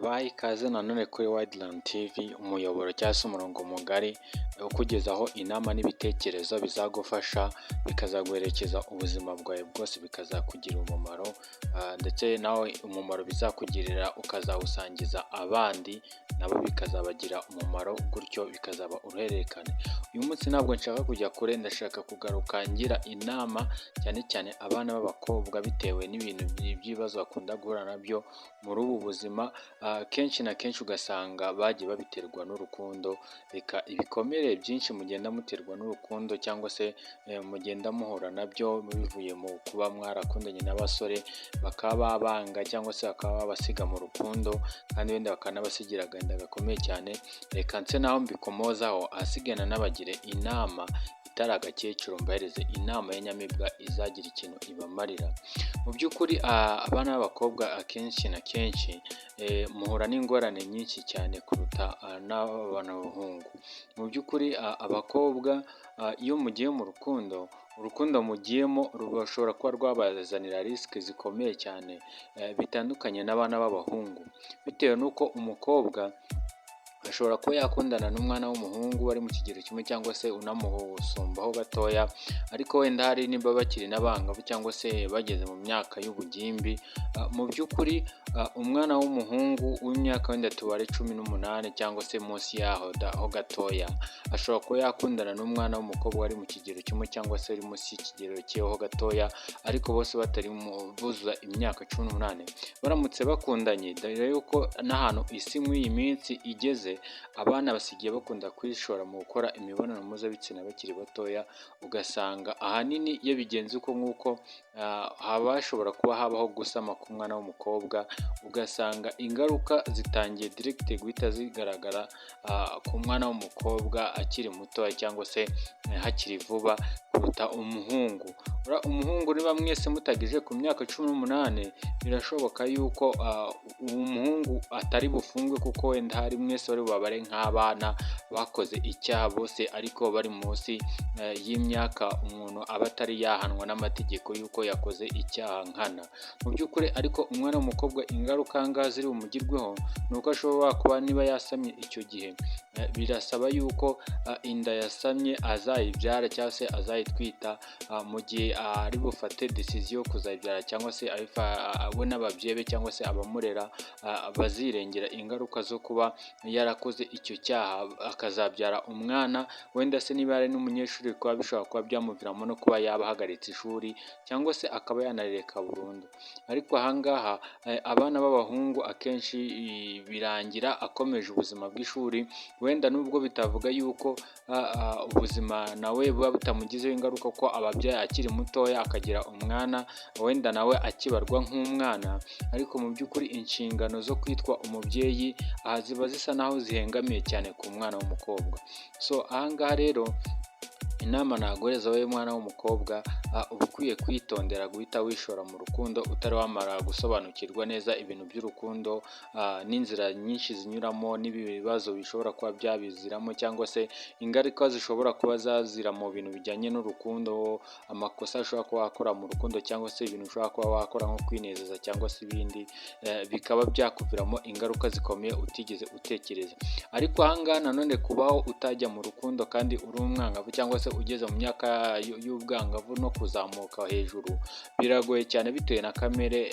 Mbahaye ikaze nanone kuri Wayidilandi TV, umuyoboro cyangwa se umurongo mugari ukugezaho inama n'ibitekerezo bizagufasha, bikazaguherekeza ubuzima bwawe bwose, bikazakugirira umumaro, ndetse nawe umumaro bizakugirira ukazawusangiza abandi, nabo bikazabagira umumaro, gutyo bikazaba uruhererekane. Uyu munsi ntabwo nshaka kujya kure, ndashaka kugaruka ngira inama cyane cyane abana b'abakobwa, bitewe n'ibintu by'ibibazo bakunda guhura nabyo muri ubu buzima. Kenshi na kenshi ugasanga bagiye babiterwa n'urukundo. Reka ibikomere byinshi mugenda muterwa n'urukundo, cyangwa se mugenda muhura nabyo bivuye mu kuba mwarakundanye n'abasore, bakaba babanga cyangwa se bakaba babasiga mu rukundo, kandi wenda bakanabasigira agahinda gakomeye cyane. Reka nse naho mbikomozaho, ahasigaye nanabagire inama itari agakecuru, mbahereze inama y'inyamibwa izagira ikintu ibamarira. Mu by'ukuri abana b'abakobwa akenshi na kenshi muhura n'ingorane nyinshi cyane kuruta n'abana b'abahungu. Mu by'ukuri abakobwa iyo mugiye mu rukundo, urukundo mugiyemo rushobora kuba rwabazanira risque zikomeye cyane, bitandukanye n'abana b'abahungu, bitewe n'uko umukobwa ashobora kuba yakundana n'umwana w'umuhungu bari mu kigero kimwe cyangwa se unamusumbaho gatoya, ariko wenda hari niba bakiri n'abangavu cyangwa se bageze mu myaka y'ubugimbi. Mu by'ukuri umwana w'umuhungu w'imyaka wenda tubare 18 cyangwa se munsi yaho ho gatoya, ashobora kuba yakundana n'umwana w'umukobwa wari mu kigero kimwe cyangwa se uri munsi y'ikigero cye ho gatoya, ariko bose batari buzuza imyaka 18. Baramutse bakundanye, dore yuko n'ahantu isi muri iyi minsi igeze, abana basigaye bakunda kwishora mu gukora imibonano mpuzabitsina bakiri batoya, ugasanga ahanini iyo bigenze uko nguko haba hashobora kuba habaho gusama k'umwana w'umukobwa, ugasanga ingaruka zitangiye direct guhita zigaragara ku mwana w'umukobwa akiri mutoya cyangwa se hakiri vuba kuruta umuhungu. Umuhungu niba mwese mutageze ku myaka 18, birashoboka yuko umuhungu atari bufungwe, kuko wenda hari mwese bari bubabare nk'abana bakoze icyaha bose, ariko bari munsi y'imyaka umuntu aba atari yahanwa n'amategeko y'uko yakoze icyaha nkana. Mu by'ukuri ariko umwana w'umukobwa ingaruka aha ngaha ziri bumugirweho ni uko ashobora kuba niba yasamye icyo gihe, birasaba yuko inda yasamye azayibyara cyangwa se azayitwita, mu gihe ari bufate décision yo kuzayibyara, cyangwa se we n'ababyeyi be cyangwa se abamurera bazirengera ingaruka zo kuba yarakoze icyo cyaha akazabyara umwana. Wenda se niba ari n'umunyeshuri, kuba bishobora kuba byamuviramo no kuba yaba ahagaritse ishuri cyangwa se akaba yanareka burundu. Ariko aha ngaha abana b'abahungu akenshi birangira akomeje ubuzima bw'ishuri, wenda nubwo bitavuga yuko ubuzima nawe buba butamugizeho ingaruka, ko ababyaye akiri mutoya akagira umwana, wenda nawe akibarwa nk'umwana, ariko mu by'ukuri inshingano zo kwitwa umubyeyi aha ziba zisa naho zihengamiye cyane ku mwana w'umukobwa. So aha ngaha rero inama naguhereza wowe mwana w'umukobwa, uba ukwiye kwitondera guhita wishora mu rukundo utari wamara gusobanukirwa neza ibintu by'urukundo n'inzira nyinshi zinyuramo, n'ibibazo bishobora kuba byabiziramo, cyangwa se ingaruka zishobora kuba zazira mu bintu bijyanye n'urukundo, amakosa ushobora kuba wakora mu rukundo, cyangwa se ibintu ushobora kuba wakora nko kwinezeza cyangwa se ibindi, bikaba byakuviramo ingaruka zikomeye utigeze utekereza. Ariko aha ngaha nanone kubaho utajya mu rukundo kandi uri umwangavu cyangwa se ugeze mu myaka y'ubwangavu no kuzamuka hejuru, biragoye cyane bitewe na kamere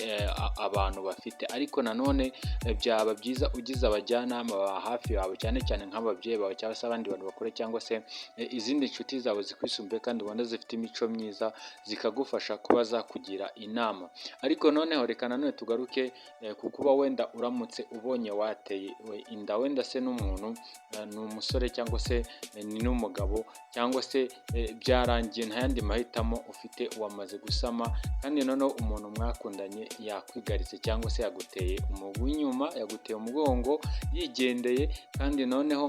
abantu bafite. Ariko nanone byaba byiza ugize abajyanama ba hafi yawe, cyane cyane nk'ababyeyi bawe cyangwa se abandi bantu bakuru, cyangwa se izindi nshuti zawe zikwisumbuye kandi ubona zifite imico myiza, zikagufasha kuba zakugira inama. Ariko noneho reka nanone tugaruke ku kuba wenda uramutse ubonye wateye inda, wenda se n'umuntu ni umusore cyangwa se ni n'umugabo, cyangwa se byarangiye nta yandi mahitamo ufite, wamaze gusama, kandi noneho umuntu mwakundanye yakwigaritse cyangwa se yaguteye umugwi inyuma, yaguteye umugongo yigendeye, kandi noneho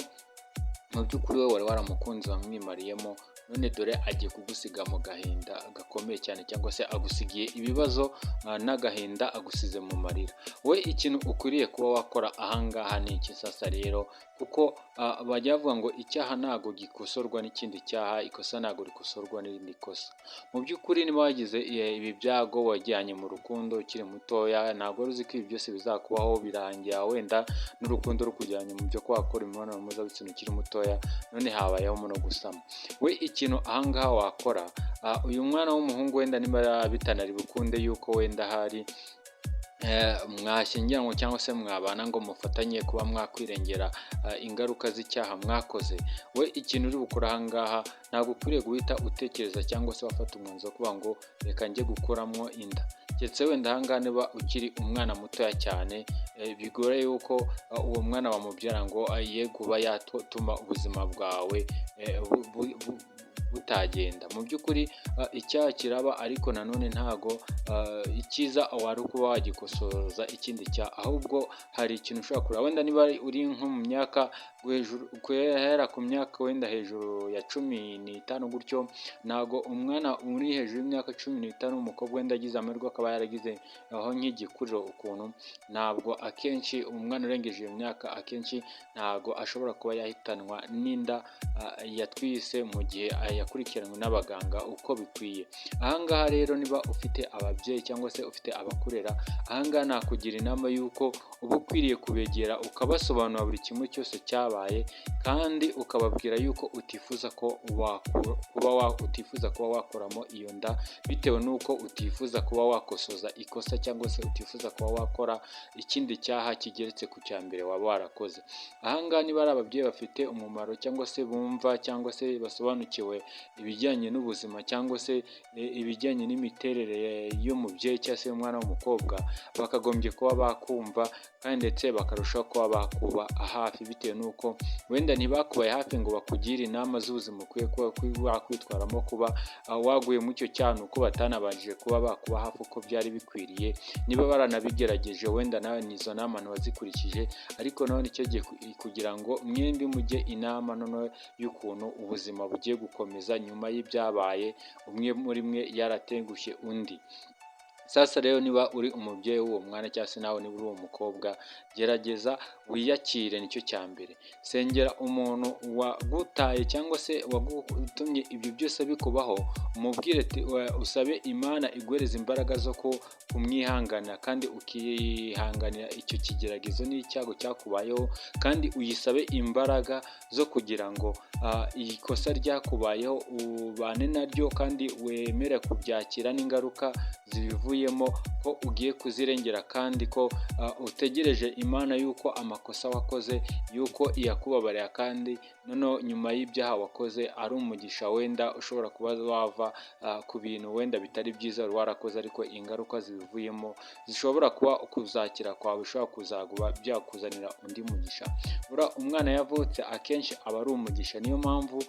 mu by'ukuri wowe wari waramukunze wamwimariyemo. None dore agiye kugusiga mu gahinda gakomeye cyane, cyangwa se agusigiye ibibazo n'agahinda, agusize mu marira. We ikintu ukwiriye kuba wakora ahangaha ni iki sasa rero? Kuko bajya bavuga ngo icyaha ntabwo gikosorwa n'ikindi cyaha, ikosa ntabwo rikosorwa n'irindi kosa. Mu by'ukuri niba wagize ibi byago, wajyanye mu rukundo ukiri mutoya, ntabwo wari uzi ko ibi byose bizakubaho, birangira wenda n'urukundo rukujyanye mu byo kuba wakora imibonano mpuzabitsina ukiri mutoya, none habayeho no gusama. We ikintu ahangaha wakora, uyu mwana w'umuhungu, wenda niba bitanari bukunde yuko wenda hari mwashyingiranwa cyangwa se mwabana ngo mufatanye kuba mwakwirengera ingaruka z'icyaha mwakoze, we ikintu uri bukore ahangaha, ntabwo ukwiriye guhita utekereza cyangwa se wafata umwanzuro wo kuvuga ngo reka njye gukuramo inda, keretse wenda ahangaha niba ukiri umwana mutoya cyane, bigoye yuko uwo mwana wamubyara ngo ye kuba yatuma ubuzima bwawe butagenda. Mu by'ukuri icyaha kiraba, ariko nanone ntago icyiza wari kuba wagikosoza ikindi cyaha. Ahubwo hari ikintu ushobora kureba, wenda niba uri nko mu myaka guhera ku myaka wenda hejuru ya 15 gutyo. Ntago umwana uri hejuru y'imyaka 15 w'umukobwa, wenda agize amahirwe akaba yaragize aho nk'igikuriro ukuntu, ntabwo akenshi umwana urengeje iyo myaka akenshi ntabwo ashobora kuba yahitanwa n'inda yatwise mu gihe yakurikiranwe n'abaganga uko bikwiye. Ahangaha rero niba ufite ababyeyi cyangwa se ufite abakurera, ahangaha nakugira inama y'uko uba ukwiriye kubegera, ukabasobanurira buri kimwe cyose cyabaye, kandi ukababwira yuko utifuza ko kuba utifuza kuba wakoramo iyo nda, bitewe n'uko utifuza kuba wakosoza ikosa cyangwa se utifuza kuba wakora ikindi cyaha kigeretse ku cya mbere waba warakoze. Ahangaha niba ari ababyeyi bafite umumaro cyangwa se bumva cyangwa se basobanukiwe ibijyanye n'ubuzima cyangwa se ibijyanye n'imiterere y'umubyeyi cyangwa se y'umwana w'umukobwa, bakagombye kuba bakumva kandi ndetse bakarushaho kuba bakuba hafi, bitewe n'uko wenda ntibakubaye hafi ngo bakugire inama z'ubuzima ukwiye kuba wakwitwaramo kuba waguye mu icyo cyaha, uko batanabashije kuba bakuba hafi uko byari bikwiriye. Niba baranabigerageje, wenda nawe nizo nama ntiwazikurikije, ariko nanone icyo gihe kugira ngo mwembi mujye inama noneho y'ukuntu ubuzima bugiye gukomeza nyuma y'ibyabaye, umwe muri mwe yaratengushye undi. Sasa rero niba uri umubyeyi w'uwo mwana cyangwa se nawe niba uri uwo mukobwa, gerageza wiyakire, nicyo cya mbere. Sengera umuntu wagutaye cyangwa se wagutumye ibyo byose bikubaho, umubwire, usabe Imana iguhereza imbaraga zo kumwihanganira kandi ukihanganira icyo kigeragezo n'icyago cyakubayeho, kandi uyisabe imbaraga zo kugira ngo ikosa ryakubayeho ubane naryo, kandi wemere kubyakira n'ingaruka zibivuyemo ko ugiye kuzirengera, kandi ko utegereje Imana yuko amakosa wakoze yuko iyakubabarira, kandi noneho nyuma y'ibyaha wakoze ari umugisha wenda ushobora kuba wava ku bintu wenda bitari byiza wari warakoze, ariko ingaruka zibivuyemo zishobora kuba kuzakira kwawe bishobora kuzaguba byakuzanira undi mugisha. Buriya umwana yavutse akenshi aba ari umugisha. Niyo mpamvu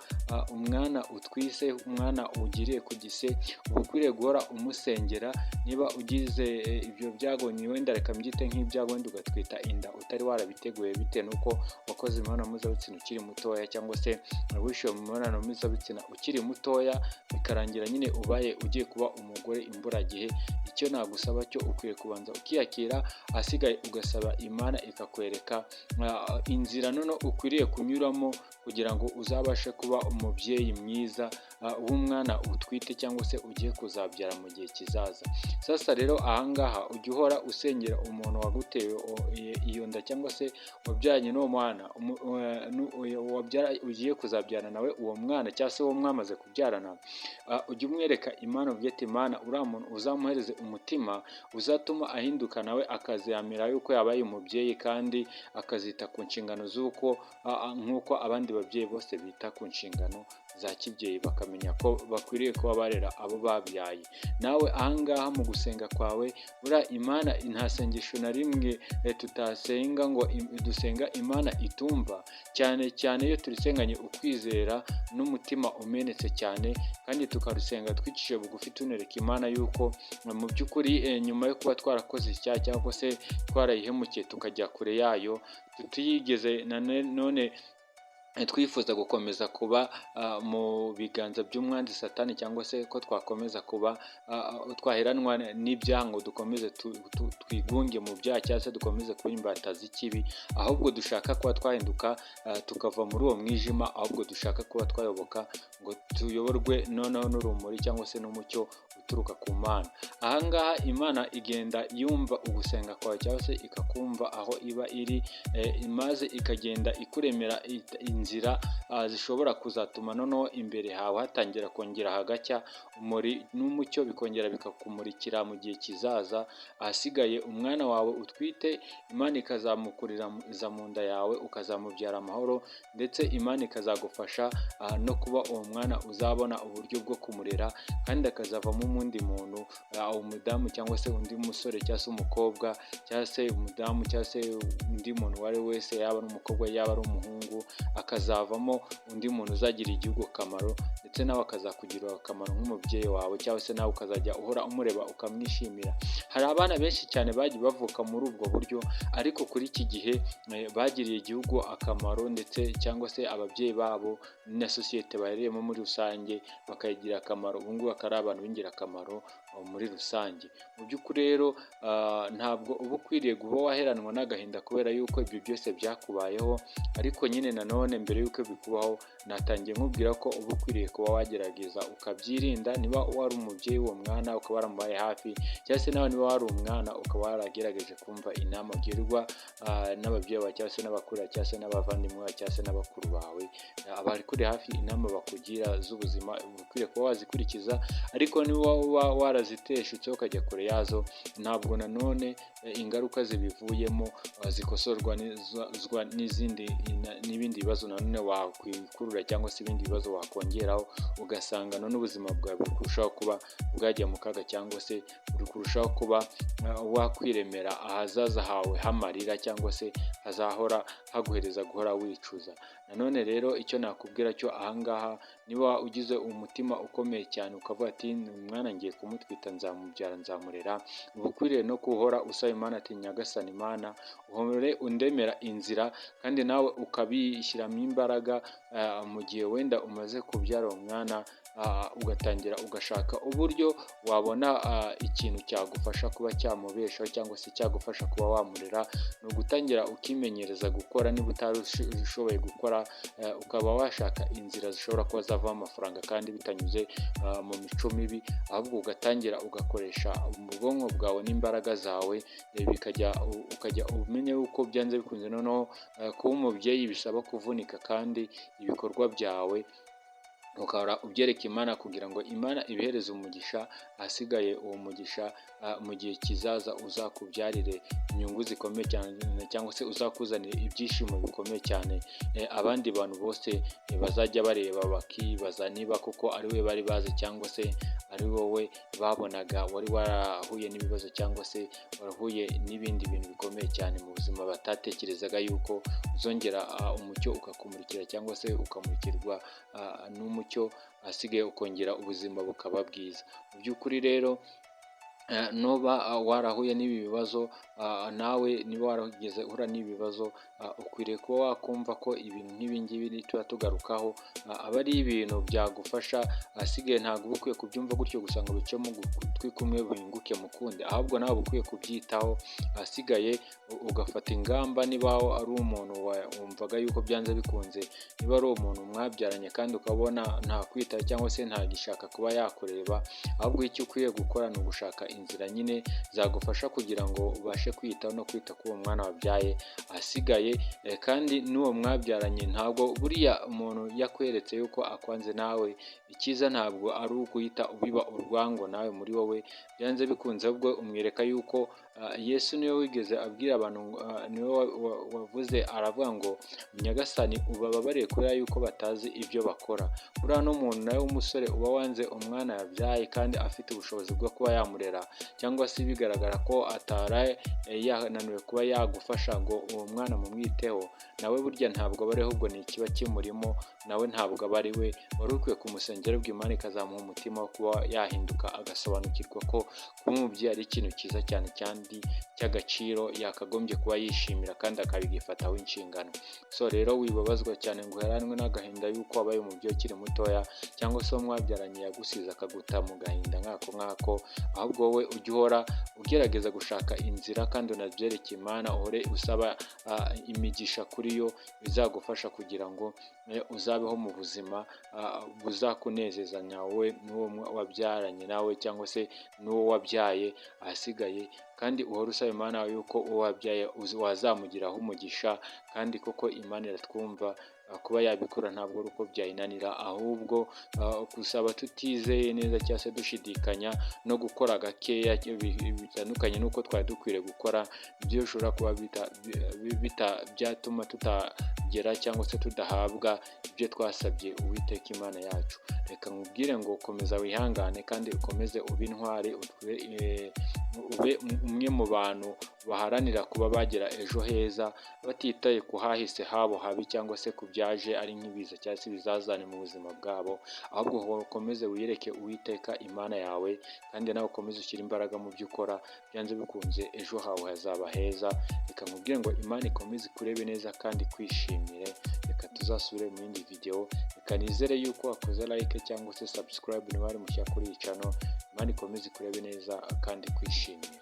umwana utwise, umwana ugiriye ku gise, uba ukwiriye guhora umusengera. Niba ugize ibyo byago, ni wenda reka mbyite nk'ibyago, wenda ugatwita inda utari warabiteguye bitewe n'uko wakoze imibonano mpuzabitsina ukiri mutoya, cyangwa se wishyuwe mu mibonano mpuzabitsina ukiri mutoya, bikarangira nyine ubaye ugiye kuba umugore imburagihe, icyo nagusaba cyo ukwiye kubanza ukiyakira, ahasigaye ugasaba Imana ikakwereka inzira noneho ukwiriye kunyuramo kugira ngo uzabashe kuba umubyeyi mwiza w'umwana utwite cyangwa se ugiye kuzabyara mu gihe kizaza. Sasa rero ahangaha ujya uhora usengera umuntu waguteye iyo nda cyangwa se wabyaranye n'uwo mwana ugiye kuzabyarana nawe uwo mwana, cyangwa se uwo mwamaze kubyarana, ujye umwereka Imana, uvuge ati: "Imana, uriya muntu uzamuhereze umutima uzatuma ahinduka, nawe akazamera yuko yabaye umubyeyi, kandi akazita ku nshingano z'uko nk'uko abandi babyeyi bose bita ku nshingano za kibyeyi, bakamenya ko bakwiriye kuba barera abo babyaye." Nawe ahangaha mu gusenga kwawe, buriya Imana nta sengesho na rimwe tutasenga ngo dusenga Imana itumva, cyane cyane iyo turisenganye ukwizera n'umutima umenetse cyane, kandi tukarusenga twicishije bugufi, tunereka Imana yuko mu by'ukuri nyuma yo kuba twarakoze icyaha cyangwa se twarayihemukiye tukajya kure yayo, tutiyigeze na none Twifuza gukomeza kuba mu biganza by'umwanzi Satani, cyangwa se ko twakomeza kuba twaheranwa n'ibyaha, ngo dukomeze twigunge mu byaha, cyangwa se dukomeze kuba imbata z'ikibi. Ahubwo dushaka kuba twahinduka, tukava muri uwo mwijima, ahubwo dushaka kuba twayoboka ngo tuyoborwe noneho n'urumuri cyangwa se n'umucyo uturuka ku Mana. Ahangaha Imana igenda yumva ugusenga kwawe, cyangwa se ikakumva aho iba iri, maze ikagenda ikuremera inzira zishobora kuzatuma noneho imbere hawe hatangira kongera hagacya, umuri n'umucyo bikongera bikakumurikira mu gihe kizaza. Ahasigaye umwana wawe utwite, Imana ikazamukuririza mu nda yawe, ukazamubyara amahoro, ndetse Imana ikazagufasha no kuba uwo mwana uzabona uburyo bwo kumurera, kandi akazavamo undi muntu, umudamu cyangwa se undi musore cyangwa se umukobwa cyangwa se umudamu cyangwa se undi muntu uwo ari we wese, yaba ari umukobwa, yaba ari umuhungu, akazavamo undi muntu uzagirira igihugu akamaro, ndetse nawe akazakugirira akamaro nk'umubyeyi wawe, cyangwa se nawe ukazajya uhora umureba ukamwishimira. Hari abana benshi cyane bagiye bavuka muri ubwo buryo, ariko kuri iki gihe bagiriye igihugu akamaro, ndetse cyangwa se ababyeyi babo na sosiyete baherereyemo muri rusange bakayigirira akamaro. Ubu ngubu akaba ari abantu b'ingirakamaro muri rusange. Mu by'ukuri rero, ntabwo uba ukwiriye kuba waheranwa n'agahinda kubera yuko ibyo byose byakubayeho. Ariko nyine nanone mbere y'uko bikubaho, natangiye nkubwira ko uba ukwiriye kuba wagerageza ukabyirinda, niba wari umubyeyi w'uwo mwana ukaba waramubaye hafi, cyangwa se nawe niba wari umwana ukaba waragerageje kumva inama ugirwa n'ababyeyi bawe, cyangwa se n'abakurera, cyangwa se n'abavandimwe bawe, cyangwa se n'abakuru bawe abakuri hafi. Inama bakugira z'ubuzima uba ukwiriye kuba wazikurikiza. Ariko niba uba waraziteshutse ukajya kure yazo, ntabwo nanone ingaruka zibivuyemo zikosorwa n'izindi n'ibindi bibazo nanone wakwikurura, cyangwa se ibindi bibazo wakongeraho, ugasanga none ubuzima bwawe buri kurushaho kuba bwajya mu kaga, cyangwa se buri kurushaho kuba wakwiremera ahazaza hawe hamarira, cyangwa se hazahora haguhereza guhora wicuza. Nanone rero icyo nakubwira cyo ahangaha, niba ugize umutima ukomeye cyane ukavuga ati: "Umwana ngiye kumutwita, nzamubyara, nzamurera", uba ukwiriye no guhora usaba Imana ati: "Nyagasani Imana, uhore undemera inzira", kandi nawe ukabishyiramo imbaraga. Mu gihe wenda umaze kubyara uwo mwana, ugatangira ugashaka uburyo wabona ikintu cyagufasha kuba cyamubeshaho, cyangwa se cyagufasha kuba wamurera, ni ugutangira ukimenyereza gukora. Niba utari ushoboye gukora, ukaba washaka inzira zishobora kuba zavamo amafaranga kandi bitanyuze mu mico mibi, ahubwo ugatangira ugakoresha ubwonko bwawe n'imbaraga zawe, bikajya ukajya umenya yuko byanze bikunze noneho kuba umubyeyi bisaba kuvunika, kandi ibikorwa byawe ukahora ubyereka Imana kugira ngo Imana ibihereze umugisha. Ahasigaye uwo mugisha mu gihe kizaza uzakubyarire inyungu zikomeye cyane, cyangwa se uzakuzanire ibyishimo bikomeye cyane, abandi bantu bose bazajya bareba bakibaza niba koko ari we bari bazi, cyangwa se ari wowe babonaga wari warahuye n'ibibazo, cyangwa se warahuye n'ibindi bintu bikomeye cyane mu buzima batatekerezaga yuko uzongera umucyo ukakumurikira, cyangwa se ukamurikirwa n'umucyo, ahasigaye ukongera ubuzima bukaba bwiza. Mu by'ukuri rero, nuba warahuye n'ibi bibazo, nawe niba warigeze uhura n'ibi bibazo, ukwiriye kuba wakumva ko ibintu nk'ibi ngibi tuba tugarukaho aba ari ibintu byagufasha. Ahasigaye ntabwo uba ukwiye kubyumva gutyo gusa ngo bice mu gutwi kumwe bihinguke mu kundi, ahubwo nawe uba ukwiye kubyitaho. Ahasigaye ugafata ingamba. Niba ari umuntu wumvaga yuko byanze bikunze, niba ari umuntu mwabyaranye kandi ukabona nta kwitaho cyangwa se ntagishaka kuba yakureba, ahubwo icyo ukwiye gukora ni ugushaka inzira nyine zagufasha kugira ngo ubashe kwiyitaho no kwita kuri uwo mwana wabyaye. Ahasigaye kandi n'uwo mwabyaranye, ntabwo buriya umuntu yakweretse yuko akwanze, nawe icyiza ntabwo ari uguhita ubiba urwango nawe muri wowe byanze bikunze, ahubwo umwereka yuko Yesu niwe wigeze abwira abantu, niwe wavuze aravuga ngo: "Nyagasani, ubababarire kubera yuko batazi ibyo bakora." Buriya n'umuntu nawe w'umusore uba wanze umwana yabyaye kandi afite ubushobozi bwo kuba yamurera. cyangwa se bigaragara ko atara yananiwe kuba yagufasha ngo uwo mwana mumwiteho, nawe burya ntabwo aba ari, ahubwo ni ikiba kimurimo, nawe ntabwo aba ari we. Wari ukwiye kumusengera, ubwo Imana ikazamuha umutima wo kuba yahinduka, agasobanukirwa ko kuba umubyeyi ari ikintu cyiza cyane kandi cy'agaciro, yakagombye kuba yishimira kandi akabigifataho inshingano. So rero wibabazwa cyane ngo uheranwe n'agahinda y'uko wabaye umubyeyi ukiri mutoya, cyangwa se uwo mwabyaranye yagusize akaguta mu gahinda nk'ako ngako. Ahubwo wowe ujye uhora ugerageza gushaka inzira kandi unabyereke Imana, uhore usaba imigisha kuri yo bizagufasha kugira ngo uzabeho mu buzima buzakunezeza nyawe n'uwo wabyaranye nawe cyangwa se n'uwo wabyaye ahasigaye. Kandi uhore usaba Imana yuko uwo wabyaye wazamugiraho umugisha. Kandi koko Imana iratwumva, kuba yabikora ntabwo ari uko byayinanira, ahubwo gusaba tutizeye neza cyangwa se dushidikanya no gukora gakeya bitandukanye n'uko twari dukwiriye gukora, ibyo bishobora kuba byatuma tutagera cyangwa se tudahabwa ibyo twasabye Uwiteka Imana yacu. Reka nkubwire ngo komeza wihangane kandi ukomeze ube intwari, ube umwe mu bantu baharanira kuba bagira ejo heza, batitaye ku hahise habo habi cyangwa se ku byaje ari nk'ibiza cyangwa se ibizazane mu buzima bwabo. Ahubwo ukomeze wiyereke Uwiteka Imana yawe, kandi nawe ukomeze ushyire imbaraga mu byo ukora, byanze bikunze ejo hawe hazaba heza. Reka nkubwire ngo Imana ikomeze ikurebe neza kandi ikwishimire. Reka tuzasubire mu yindi video. Reka nizere yuko wakoze like cyangwa se subscribe niba ari mushya kuri iyi channel. Imana ikomeze ikurebe neza kandi ikwishimire.